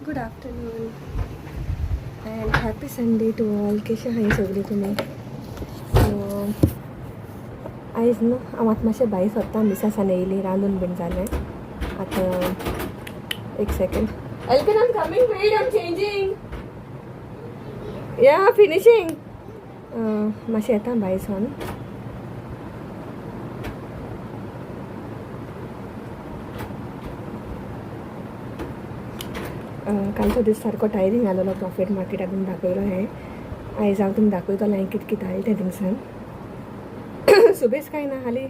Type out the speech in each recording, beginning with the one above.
Good afternoon and happy Sunday to all. कशें आहाय सगळीं तुमी? सो आयज न्हू हांव आतां मातशें भायर सोदता. मिसासान येयली, रांदून बीन जालें. आतां एक second. Elkin, I'm coming, wait, I'm changing, yeah, finishing. मातशें येता भायर सोन. कालचो दीस सारको टायरींग आसलेलो. प्रॉफिट मार्केटाक तुमी दाखयलो हें. आयज हांव तुमी दाखयतलो हांवें कितें कितें हाडलें तें थिंगसान. सुबेज कांय ना, हाली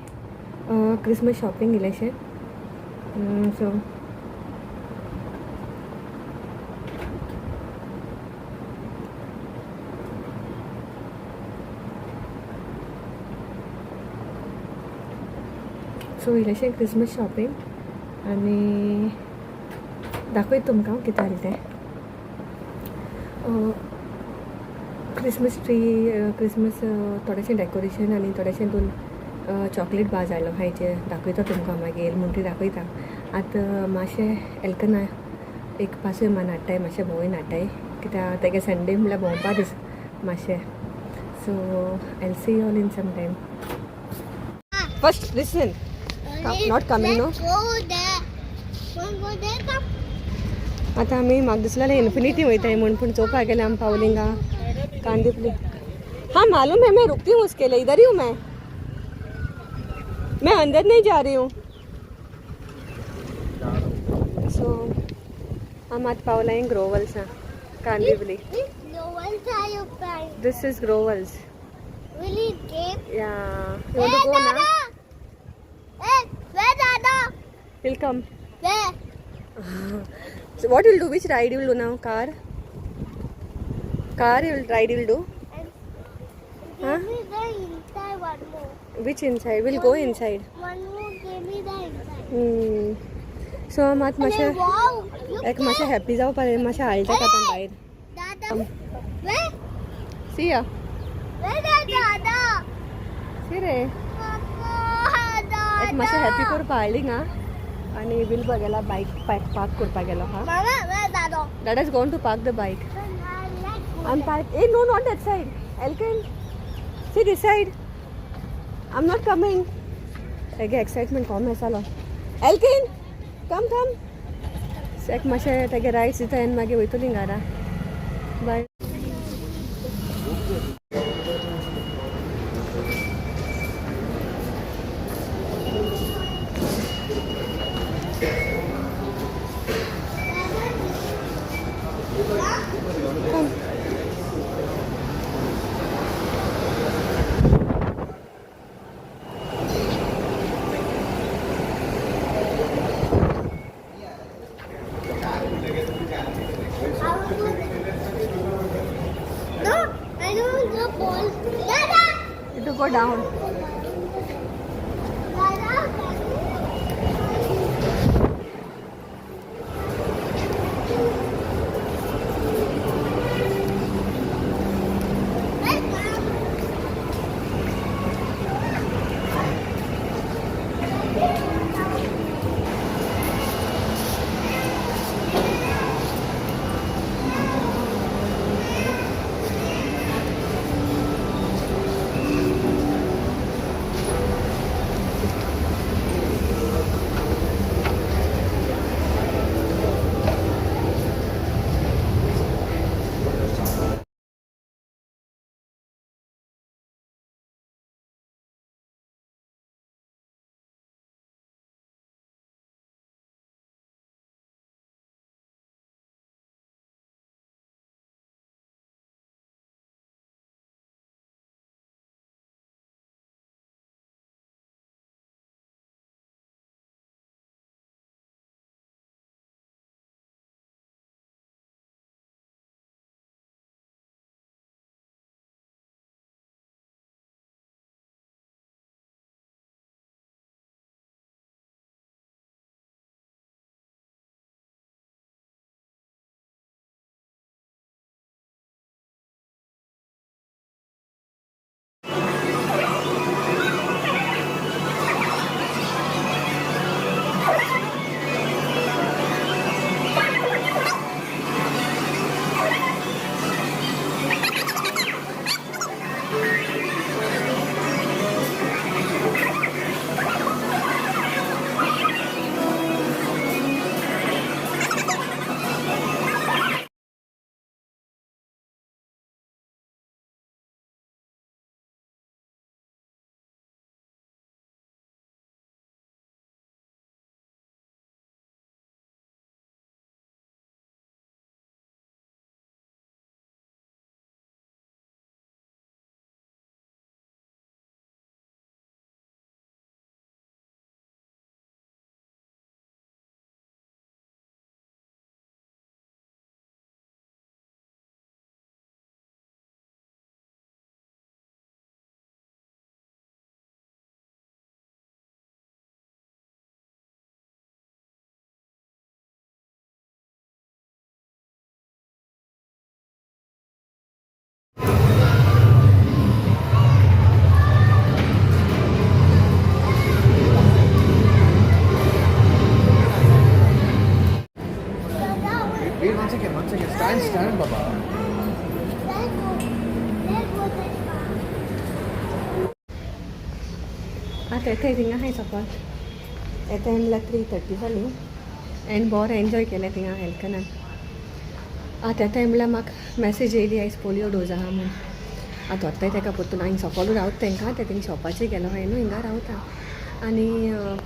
क्रिसमस शॉपिंग इल्लेशें. सो सो इल्लेशें क्रिसमस शॉपिंग आनी दाखयता तुमकां हांव कितें हाडलें तें. क्रिसमस ट्री, क्रिसमस थोडेशें डेकोरेशन आनी थोडेशें दोन चॉकलेट बार्स हाडलो हांयचे. दाखयता तुमकां मागीर म्हणटी दाखयता. आतां मातशें एल्कना एक पासय मान हाडटाय, मातशें भोंवून हाडटाय, कित्याक तेगे संडे म्हणल्यार भोंवपा दीस मातशें. So I see all in some time. First listen, not coming, no. Let's go there. Wanna go there, come? आतां आमी म्हाका दिसलेलें इन्फिनिटी वयताय म्हूण, पूण चोवपाक गेल्यार आमी पावलीं हिंगा कांदिवली. हाँ, मालूम है, मैं रुकती हूँ उसके लिए. इधर ही हूँ मैं. मैं अंदर नहीं जा रही हूँ. सो आम आतां पावलां ग्रोवल्सा, Kandivali. This Lowell's are you find? This is Growel's. Really game? Yeah, you want to go ना? Dada? Hey, where Dada? Will come. Where? So what you'll do? Which ride you'll do now? Car? Car you'll ride, you'll do? And Huh? give me the inside one more. Which inside? We'll go inside. One more, give me the inside. So मात मातशें And wow, look. एक मातशें happy जावपा जाय, मातशें हालता आतां भायर. Dada. Where? See ya. Where the Dada? सी रे. Papa, Dada. एक मातशें हॅप्पी करपा हाडली हिंगा आनी विलबा गेला, बायक पार्क करपाक गेलो हा. Mama, where Dada? Dada is gone to park the bike. I like go I'm park. Hey, no, not that side. Elkin, see this side. I'm not coming. तेगे एक्साइटमेंट कम आसालो. एल्किन, कम कम. एक मातशें तेगे रायड्स दिता आनी मागीर वयतली घरा. बाय. Come. I will go there. No, I don't go ball. Dada! You to go down. Dada! Stand, stand, Baba. Let's go. Let's go this far. आतां येताय थिंगा आहाय सपोज येताय म्हणल्यार 3:30 जाली आनी बरें एन्जॉय केलें थिंगा एल्कनान. आतां येताय म्हणल्यार म्हाका मॅसेज येयली आयज पोलियो डोज आहा म्हूण. आतां वत्ताय तेका परतून हांगा सोकोलू रावता तेंकां तें थिंग शॉपाचेर गेलो हांवें न्हू हिंगा रावता. आनी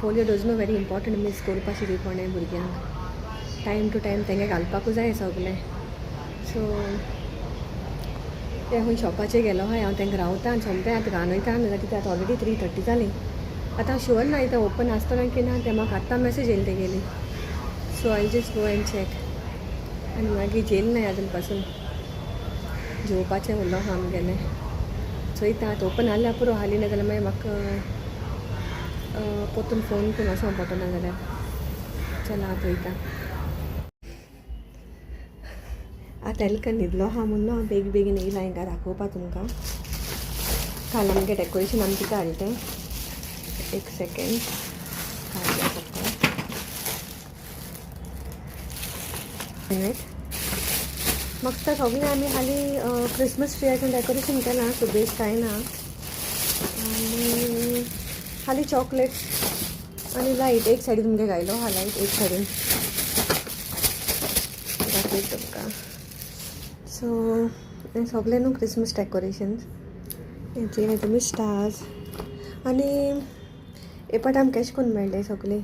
पोलियो डोज न्हू व्हेरी इम्पॉर्टंट मीस करपा शिरी कोणें भुरग्यांक टायम टू टायम तेंगे घालपाकूच जाय सगलें. सो ते खंय शॉपाचेर गेलो आहाय हांव तेंकां रावता आनी सोमतें आतां घान वयता नाजाल्यार कितें आतां ऑलरेडी 3:30 जाली. आतां शुअर ना इथं ओपन आसतना की ना तें म्हाका आत्तां मॅसेज येयली तेगेली. So I just go and check. आनी मागीर जेल नाय आजून पासून जेवपाचें उरलो आहा आमगेलें. चोयता आतां ओपन आहल्यार पुरो हाली ना जाल्यार मागीर म्हाका परतून फोन करून वचों पडटलो ना जाल्यार. चल आतां वयता. आतां एल्का न्हिदलो आहा म्हणून हांव बेगीन बेगीन येयला हिंगा दाखोवपा तुमकां. काल आमगे डेकोरेशन आमी कितें हाडलें तें एक सेकेंड काडया फक्त मिनीट. म्हाका सगळें आमी हालीं क्रिसमस ट्रियाचें डेकोरेशन केलां सो बेस्ट कांय ना. आनी हालीं चॉकलेट्स आनी लायट एक सायडीन तुमगे घायलो हा लायट एक सायडीन दाखयता तुमकां. सो हें सगळें न्हू क्रिसमस डेकोरेशन्स हें तुमी स्टार्स आनी हे पाट आमकां कॅश करून मेळ्ळें सगळें.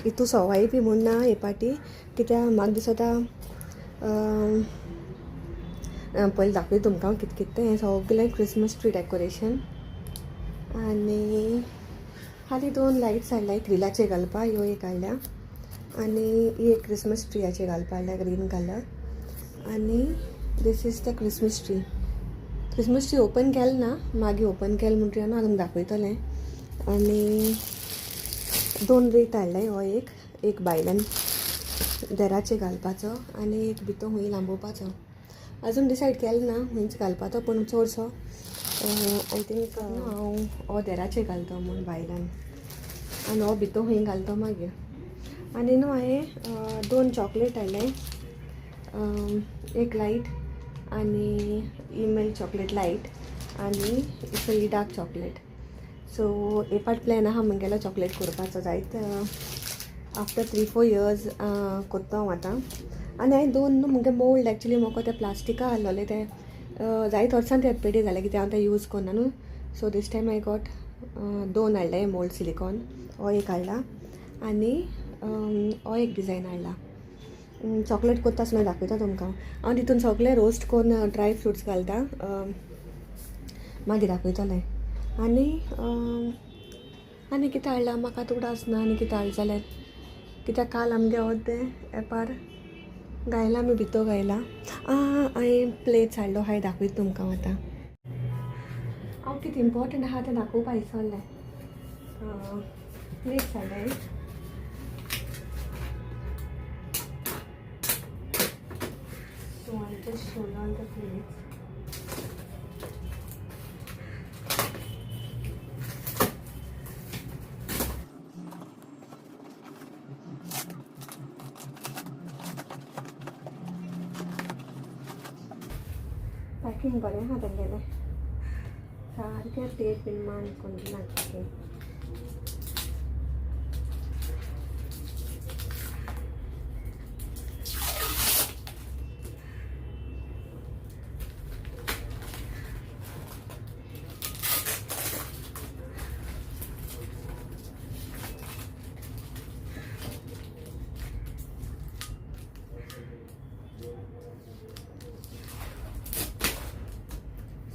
हितू सवाय बी म्हूण ना हे पाटी कित्याक म्हाका दिसता पयलीं दाखयता तुमकां हांव कितें कितें तें. हें सगळें क्रिसमस ट्री डेकोरेशन. आनी हालीं 2 लायट्स हाडल्या ग्रिलाचेर घालपा ह्यो एक हाडल्या आनी ही एक क्रिसमस ट्रियाचेर घालपा हाडल्या ग्रीन कलर. आनी this is the Christmas tree. Christmas tree open केलें ना मागीर ओपन केलें म्हणटकीर न्हू हांव तुमकां दाखयतलें. आनी 2 रेत हाडले हो एक एक बायलान देराचेर घालपाचो आनी एक भितर हुंय लांबोवपाचो. अजून डिसायड केलें ना हुंयच घालपाचो पूण चडसो I think हांव हो देराचेर घालतो म्हूण बायलान आनी हो भितर हुंय घालतो मागीर. आनी न्हू हांवें 2 चॉकलेट हाडले एक लायट आनी इमेल चॉकलेट लायट आनी ही डार्क चॉकलेट. सो हे पाट प्लॅन आहा म्हगेलो चॉकलेट करपाचो जायत आफ्टर 3-4 इयर्स करता हांव आतां. आनी हांवें 2 न्हू म्हगे मोल्ड एक्चुली म्हाका ते प्लास्टिका आहलोले ते जायत वर्सां ते पेडी जाले कित्याक हांव ते यूज करना न्हू. So this time I got 2 हाडले मोल्ड सिलिकॉन हो एक हाडला आनी हो एक डिजायन हाडला. चॉकलेट करता आसतना दाखयता तुमकां हांव. तितून सगळें रोस्ट करून ड्राय फ्रुट्स घालता मागीर दाखयतलें. आनी आनी कितें हाडलां म्हाका उगडास ना आनी कितें हाडलें जाल्यार कित्याक काल आमगे अर्दें एपार गायलां आमी भितर गायलां. हांवें प्लेट्स हाडलो हांवें दाखयता तुमकां आतां. हांव कितें इम्पोर्टंट आहा तें दाखोवपा विसरलें. प्लेट्स हाडले So I'll just show you all the plates. Packing बरें आहा तेंगेलें सारकें प्लेट बीन मान करून दिलां पॅकिंग.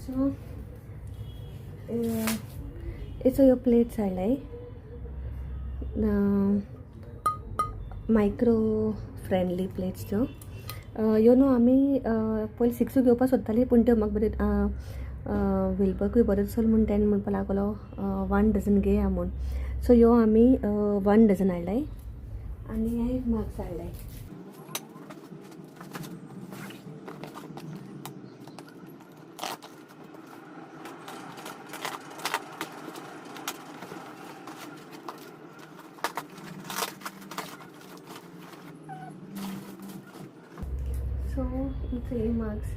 सो यसो यो प्लेट्स हाडलाय मायक्रो फ्रेंडली प्लेट्स त्यो. ह्यो न्हू आमी पयलीं 6 घेवपाक सोदताली पूण त्यो म्हाका बरें विलबर्गूय बरो दिसलो म्हूण तेणें म्हणपाक लागलो 1 डझन घेया म्हूण. सो ह्यो आमी 1 डझन हाडलाय आनी हे मग्स हाडलाय. सो ही चोय मग्स.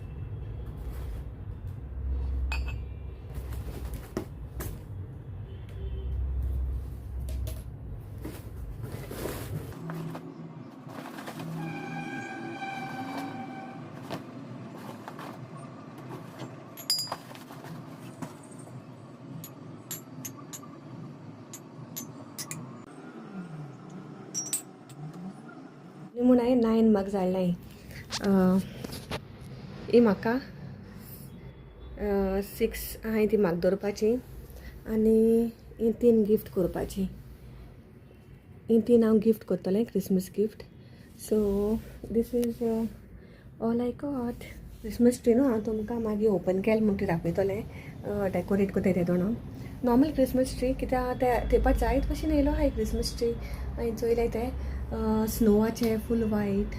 म्हूण हांवें 9 मग्स हाडलाय. ही म्हाका 6 आहाय ती म्हाका दवरपाची आनी ही 3 गिफ्ट करपाची. ही 3 हांव गिफ्ट करतलें, Christmas gift. So this is all I got. Christmas tree न्हू हांव तुमकां मागीर ओपन केलें म्हणटकीर दाखयतलें, डेकोरेट करता तेदोना. नॉर्मल क्रिसमस ट्री कित्याक ते तेपार जायत भशेन येयलो आहाय क्रिसमस ट्री. हांवें चोयलें तें स्नोवाचें फूल वायट,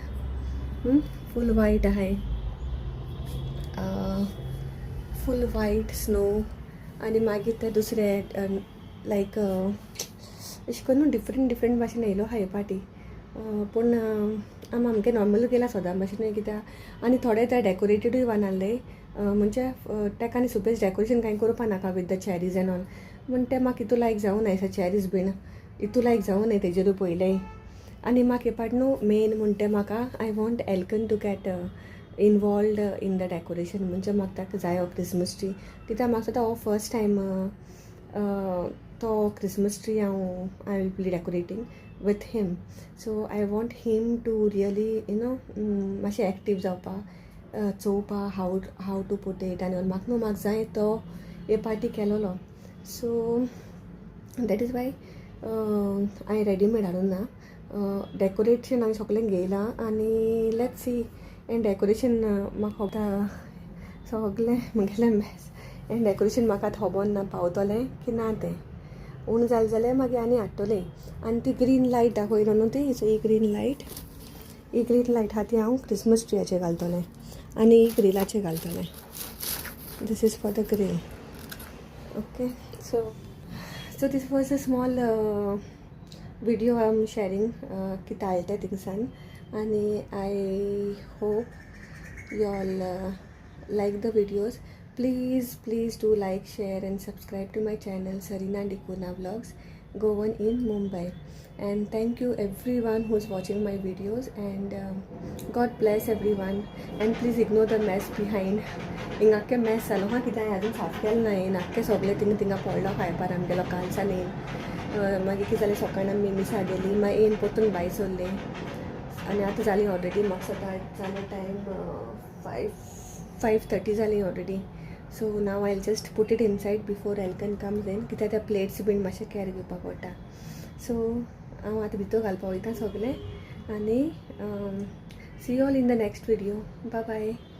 फूल वायट आहाय, फूल वायट स्नो. आनी मागीर ते दुसरे लायक अशें करून डिफरंट डिफरंट भाशेन येयलो आहा हे पाटी. पूण आमी आमगे नॉर्मल केला सदां भाशेन कित्याक. आनी थोडे ते डेकोरेटेडूय वान आहले, म्हणजे ताका आनी सुपेज डेकोरेशन कांय करपा नाका with the cherries and all. म्हण तें म्हाका हितू लायक जावं नाय चॅरीज बीन हितू लायक जावं नाय तेजेरूय पयलें. आनी म्हाका हे पाट न्हू मेन म्हण तें म्हाका I want Elkan to get involved in the decoration. म्हणजे म्हाका ताका जायो क्रिसमस ट्री कित्याक म्हाका सुद्दां हो फर्स्ट टायम तो क्रिसमस ट्री हांव I will be decorating with him. So I want him to really you know मातशें एक्टीव जावपा, चोवपा how to put it आनी म्हाका न्हू म्हाका जाय तो हे पार्टी केलोलो. सो that is why हांवें रेडीमेड हाडून ना, डेकोरेशन हांवें सगळें घेयलां. आनी let's see and decoration म्हाका खबर सगळें म्हगेलें मॅस एंड डेकोरेशन म्हाका आतां खबर ना पावतलें की ना तें. उणें जालें जाल्यार मागीर आनी हाडटलें. आनी ती ग्रीन लायट दाखयलो न्हू ती, सो ही ग्रीन लायट, ही ग्रीन लायट आहा ती हांव क्रिसमस ट्रियाचेर घालतलें आनी ही ग्रिलाचेर घालतलें. This is for the grill. Okay, so this was a small video I am sharing कितें हाडलें तें थिंगसान. आनी I hope you all like the videos. Please please do like, share and subscribe to my channel Sarina D'Cunha vlogs, Goan in Mumbai. And thank you everyone who is watching my videos, and God bless everyone. And please ignore the mess behind. हिंगा आख्खें mass जालो हा कित्याक हांवें आजून साफ केलें ना. येयन आख्खें सगळें थिंगा थिंगा पडलो खायपार आमगेलो कालसान येयन. मागीर कितें जालें, सकाळीं आमी मिसा गेली, मागीर येयन परतून भायर सरली आनी आतां जाली ऑलरेडी म्हाका सकाळ जालो टायम 5:30 जाली already. So now I just put it inside before Elkan comes in, कित्याक त्या प्लेट्स बीन मातशें कॅर घेवपाक पडटा. सो हांव आतां भितर घालपा वयता सगळें. आनी see all in the next video. Bye bye.